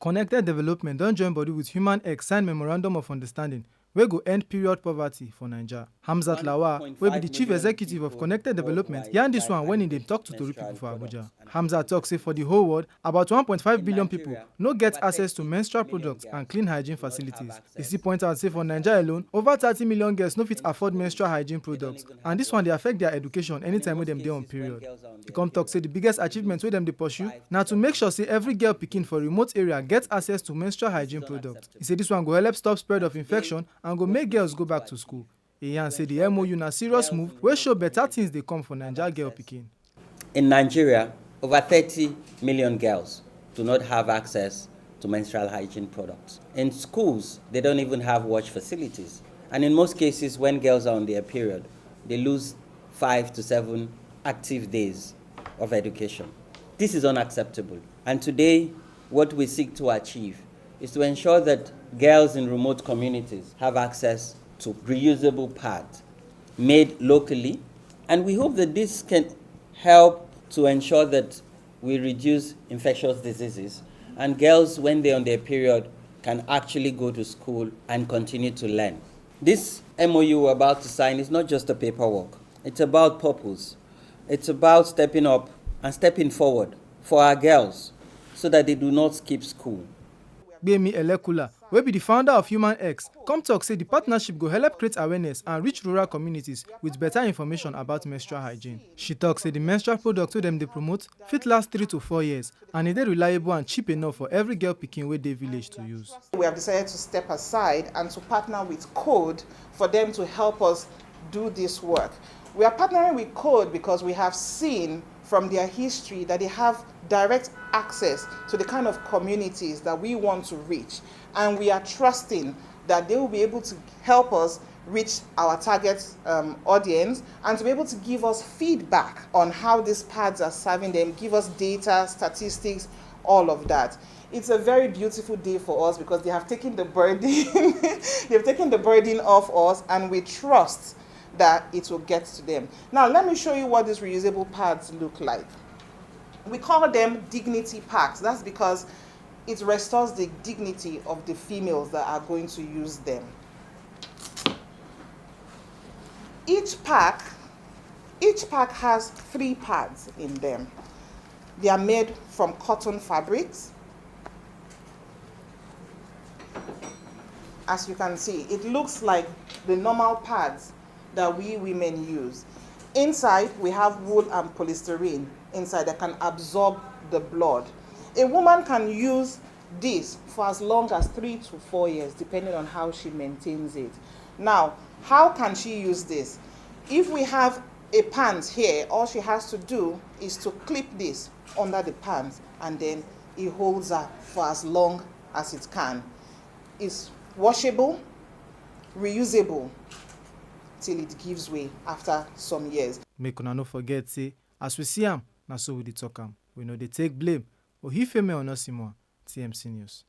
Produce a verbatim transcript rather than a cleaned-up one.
Connected Development don join body with Human X sign memorandum of understanding wey go end period poverty for Naija. Hamzat Lawal, wey be di chief executive of Connected Development, yarn dis one wen e dey tok to tori pipo for Abuja. Hamzat tok say for di whole world, about one point five billion pipo no get access to menstrual products and clean hygiene facilities. E still point out say for Naija alone, over thirty million girls no fit afford menstrual hygiene products, and dis one dey affect dia education anytime wey dem dey on period. E come tok say di biggest achievement wey dem dey pursue na to make sure say evri girl pikin for remote area get access to menstrual hygiene products. E say dis one go help stop spread of infection and go make girls go back to school. E yarn say di M O U na serious move wey show beta tins dey come for Naija girl pikin. In Nigeria, over thirty million girls do not have access to menstrual hygiene products. In schools, they don't even have wash facilities. And in most cases, when girls are on their period, they lose five to seven active days of education. This is unacceptable. And today, what we seek to achieve is to ensure that girls in remote communities have access to reusable pads made locally. And we hope that this can help to ensure that we reduce infectious diseases, and girls, when they're on their period, can actually go to school and continue to learn. This M O U we're about to sign is not just a paperwork, it's about purpose. It's about stepping up and stepping forward for our girls so that they do not skip school. Gbemi Elekula, wey be di founder of Human X, come tok say di partnership go help create awareness and reach rural communities wit beta information about menstrual hygiene. She tok say di menstrual product wey dem dey promote fit last three to four years, and e dey reliable and cheap enough for evri girl pikin wey dey village to use. We have decided to step aside and to partner with Code for them to help us do this work. We are partnering with Code because we have seen from their history that they have direct access to the kind of communities that we want to reach. And we are trusting that they will be able to help us reach our target, um, audience, and to be able to give us feedback on how these pads are serving them, give us data, statistics, all of that. It's a very beautiful day for us because they have taken the burden, they've taken the burden off us, and we trust that it will get to them. Now, let me show you what these reusable pads look like. We call them dignity packs. That's because it restores the dignity of the females that are going to use them. Each pack, each pack has three pads in them. They are made from cotton fabrics. As you can see, it looks like the normal pads that we women use. Inside, we have wool and polystyrene inside that can absorb the blood. A woman can use this for as long as three to four years, depending on how she maintains it. Now, how can she use this? If we have a pants here, all she has to do is to clip this under the pants, and then it holds her for as long as it can. It's washable, reusable, till it gives way after some years. Make una no forget say, as we see am, na so we dey talk am. We no dey take blame. Ohifemi Onosimo, T M C News.